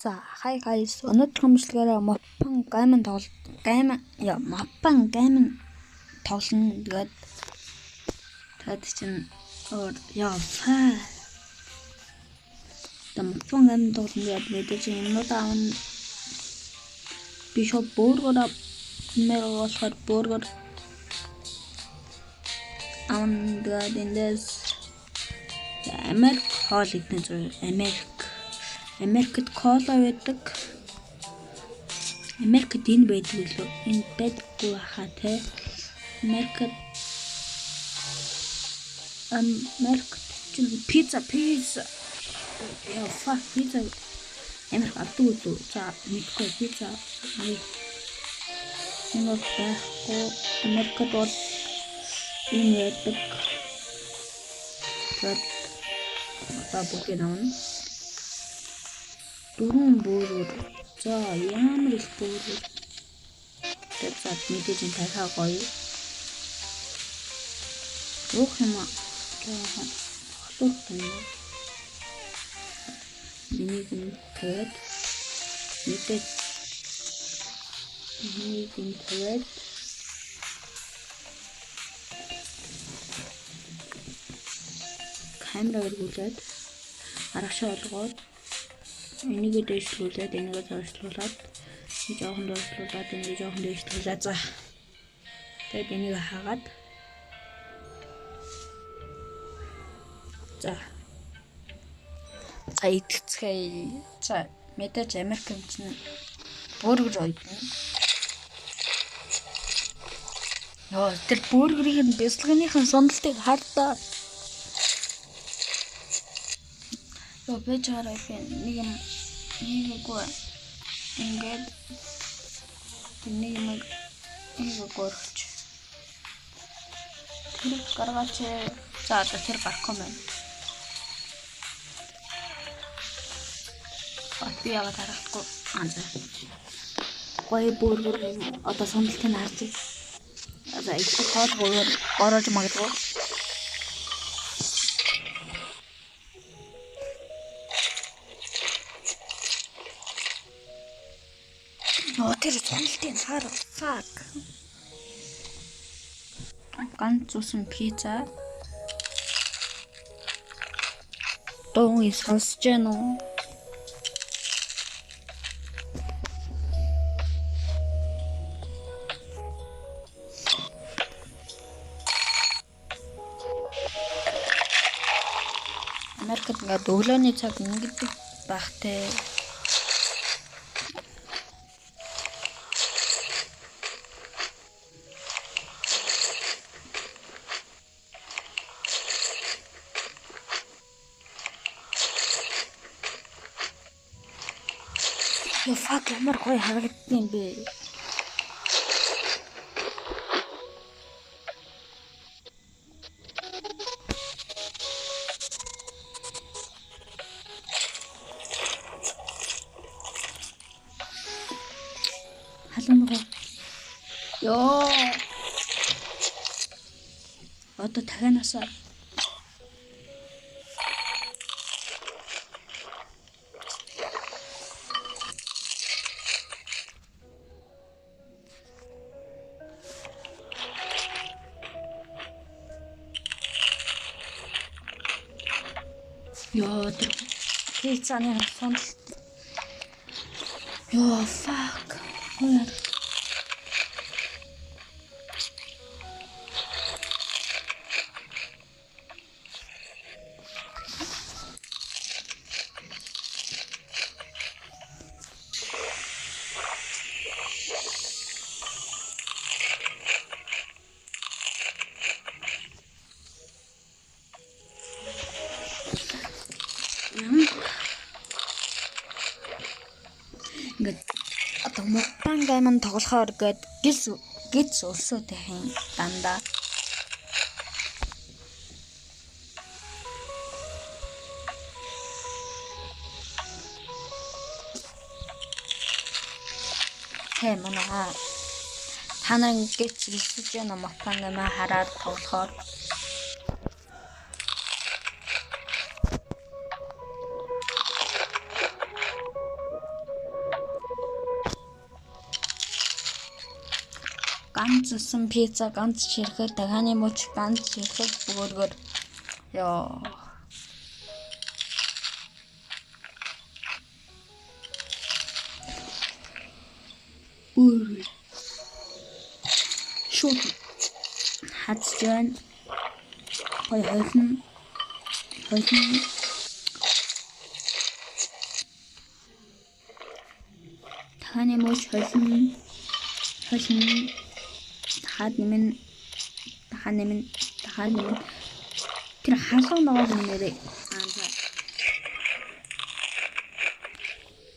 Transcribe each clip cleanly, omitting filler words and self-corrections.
За, hi guys. Өнөөдрийн хэмжлэгээр Moppan Gaming тоглолт Moppan Gaming тоглоно. Тэгээд тэгэд чинь өөр яа фа. Moppan Gaming тоглоно гэдэг мэдээж юмнууд аавна. Би шууд бургер мэр болохоор бургер аавна. Тэгээд эндээс Америк хоол идэх зүйл Америкт кола байдаг. Америкт энэ байдаг лөө. Энэ байдаггүй хаа те. Америкт чинь пицца. Яа fuck пицца. Америк авдаг үү? За мэдгүй пицца. Энэ бол байхгүй. Америкт бол энэ байдаг. Тэгээд одоо бүгдийг авна. 4 бургер. За ямар их бургер. Тэгээд за мэдээж энэ тархаа гоё. Уух юм аа. Холууд юм. Энийг нь тавиад мэдээж энийг нь тавиад камера эргүүлээд аргашаа олгоод энийгээ дээшлүүлээд энийгээ зоошлуулад жоохон доошлуулад энийгээ жоохон дээшлүүлээд за тэгээд энийг хаагаад за за идэцгээе. За мэдээж Америк юм чинь бургер ойдно. Йоо тэр бургерийн бясалганыхан сундалтыг хардаа. Йоо бэж хараа би нэг юм нэггүй ингээд нэг юм нэг горч тэр гаргаач. За одоо тэр гарахгүй байна. Би яагаад харахгүй. Аа за. Гоё бургер одоо сундалтыг харж. За их хоол гоёор ороож магадгүй. Оо тэр сундалтыг хар fuck. Ганц усан пицца. Дууг сонсож байна уу? Америкт ингээд өглөөний цаг ингэдэг байх те. Йоо fuck ямар гоё харагдсан юм бэ. Халуун. Йоо. Одоо дахианасаа ёо тэр пиццаны сундалт. Ёо fuck. Хоёр. Ингээд одоо Moppan Gaming тоглохоор гээд гиз өлсөөд байх дандаа. Тэ манай та нар ингээд өлсөж байна Moppan Gaming хараад тоглохоор. Ганц усан пицца, ганц ширхэг, дахианы мөч, ганц ширхэг бөөргөр. Йоо. Бөөргөр. Шууд хадж байна. Гоё хойлно. Хойлно. Дахианы мөч хойлно. Хойлно. Дахиад нэмэн. Дахиад нэмэн. Дахиад нэмэн. Тэр халуун ногоог нэмээрэй. Аа за.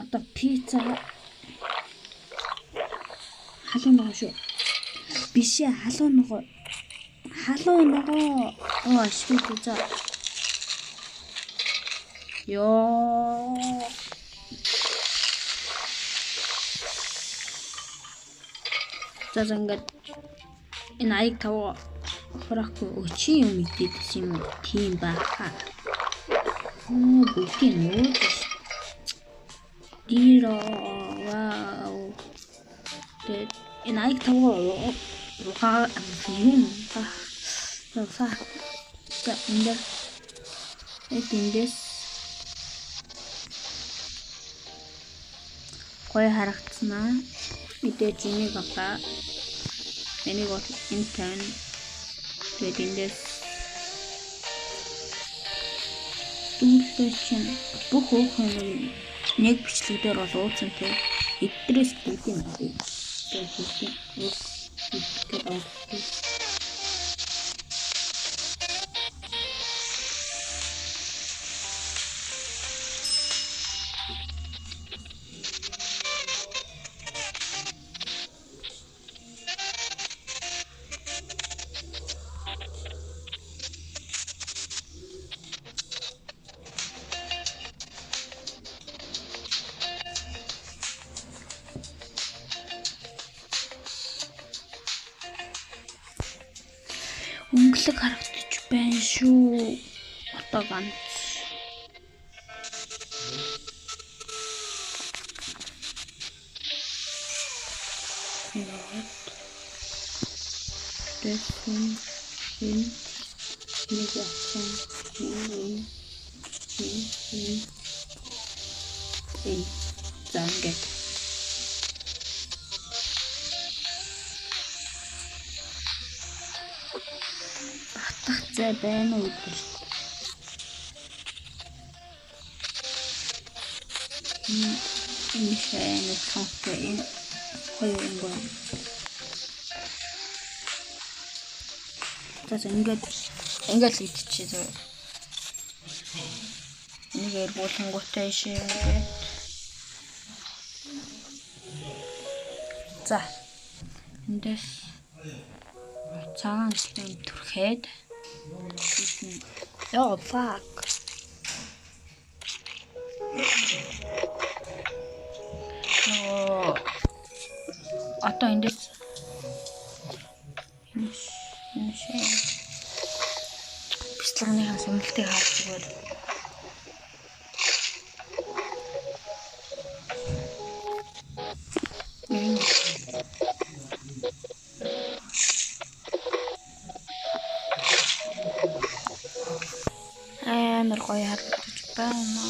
Одоо пицца халуун ногоо шүү. Биш ээ, халуун ногоо. Халуун ногоо. Оо, ашгүй пицца. Йоо. За за ингээд энэ аяг тавга хураахгүй өчийн юм идээдсэн юм уу? Тийм баха. Оо, бүгдийг нууж ш. Диро вау. Тэгээд энэ аяг тавга ухаа юм ба. За за энэ дээр эндээс гоё харагдсанаа. Мэдээж энийг аваа. Энийг бол энэ тавина. Тэгээд эндээс дүүлээ чинь бүх уух юм нэг бичлэг дээр бол ууцсан тий. Эдрээс бүгдийг авъя. Тэгээд бүгдийг уух гэдэг авах. Өнгөлөг харагдаж байна шүү. Одоо ганц. Тэсэн энэ нэг яасан энэ энэ энэ за ингээд батах зай байна уу гэдэг. Энэ шайны цонхтой энэ хоёр өнгө. За ингээд ингээд л идчихье зөө. Энийг эргүүлэнгүүтээ ишээ ингээд. За эндээс цагаан слайм түрхээд Йоо, fuck. Йоо. Одоо эндээс энэ шээ. Бичлэгнийхэн сонирхолтыг харж игэл. Амар гоё харагдаж байна.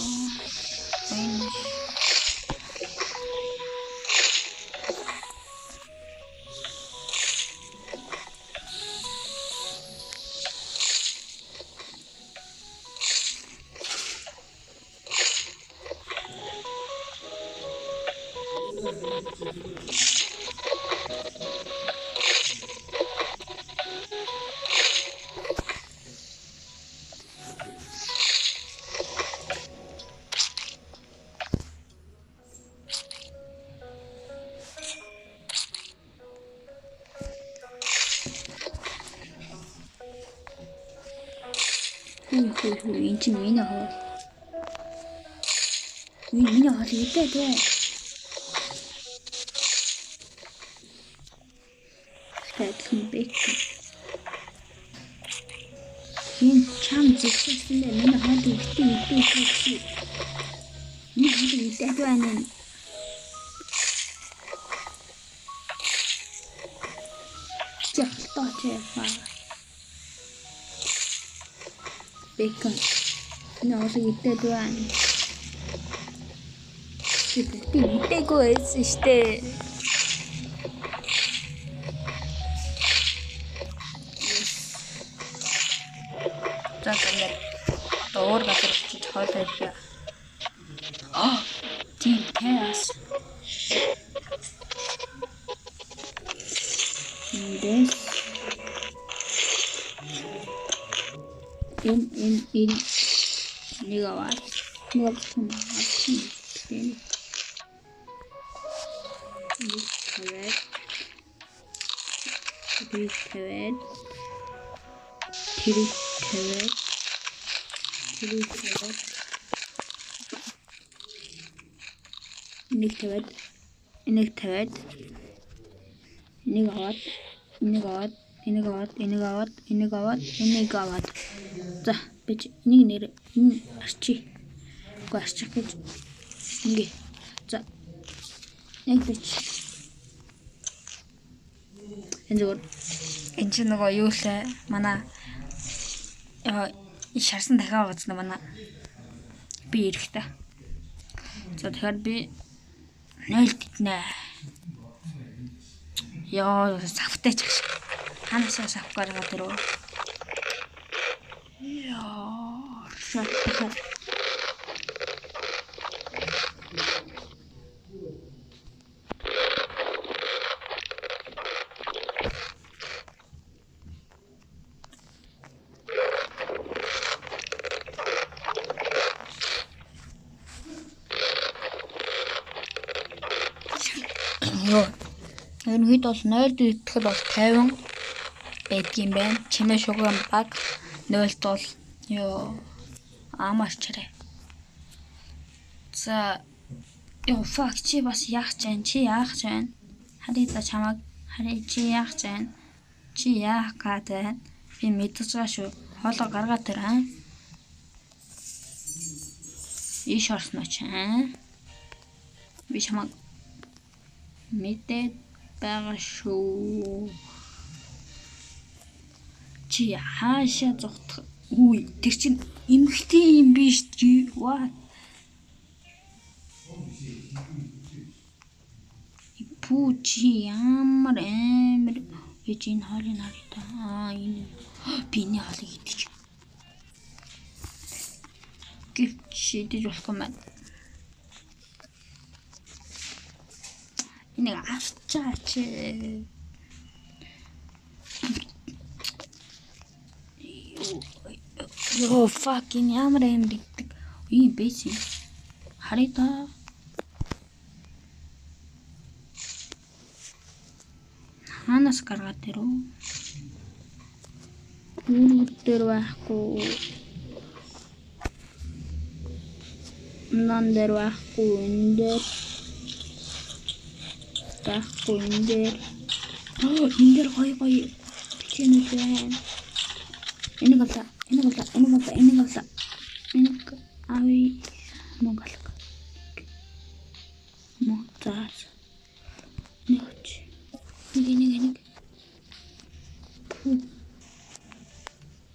Энэ хүү хүү энэ чинь миний хоол. Миний хоол идэ дээ. Адилхан бэкон. Энэ чам зэгссэн дээ. Миний хоол идэ идэ идэ. Миний хоол идэх байна. Аваач. Бэкон. Энэ хоолыг идээд байна. Би бүгдийг идээгүй байсан штэ. За ингээд одоо өөр газар очиж хоолоо идье. Аа, тийм chaos. Эндээс энэ нэг аваад нэг авсан тийм нэг тавиад нэг тавиад тэр тавиад тэр тавиад нэг тавиад нэг тавиад нэг аваад энийг аваад энийг аваад энийг аваад энийг аваад энийг аваад. За би энийг нэр энэ арчи. Үгүй арчих гэж ингээ. За яг бич. Энэ зүгээр энэ чинь нөгөө юу лээ манай шарсан дахиад ууцна манай би эрэхтэй. За тэгэхээр би 0 диднэ. Йоо, савтай ч гэж. Ханаасаа сав гаргаад ирв. Йоо, шаттай. Йоо. Ерөнхийдөө бол 0 идэхэд бол 50 байдгийм байна. Чимээ шугам баг 0-д бол ёо амарч чарай. За ёо fuck чи бас яах ч вэ? Чи яах ч вэ? Харъя за чамайг. Харъя чи яах ч вэ? Чи яах гээд байна? Би мэдэж байгаа шүү. Хоолоо гаргаад тэр аа. Иш орсноо чи аа. Би чамайг мэдээд байгаа шүү. Чи хаашаа зогтох? Үгүй, тэр чинь эмэгтэй юм биш чи. What? Пүү чи ямар амар гэж энэ хоолыг харъя та. Аа энэ би энэ хоолыг идэж. Гэвч идэж болохгүй маань. Энийг авчаач. Йоо fuck энэ ямар амар иддэг юм бэ чи? Харъя та. Хаанаас гаргаад ирв? Үүрэг дээр байхгүй. Нан дээр байхгүй, энэ дээр байхгүй, энэ дээр. Энэ дээр гоё гоё бичэнүүд байна. Энийг авлаа, энийг авлаа, энийг авлаа, энийг авлаа. Энийг авъя. Мөнгө алга. Мөнгө заас. Нэг оч. Нэг. Пүү.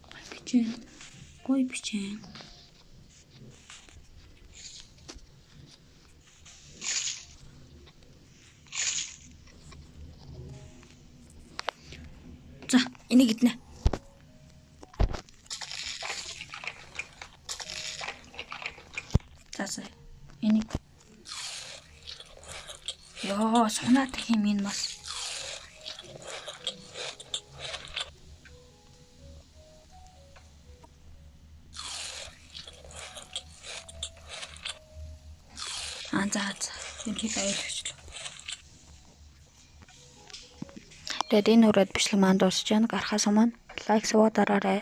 Гоё бичэн. Гоё бичэн. За, энийг иднэ. За за. Энийг. Йоо, сунаатай юм энэ бас. Аа за за. Ерөнхийдөө ойлгочлоо. Тэгээд энэ хүрээд бичлэг маань дуусч байна. Гарахаас өмнө лайк суваа дараарай.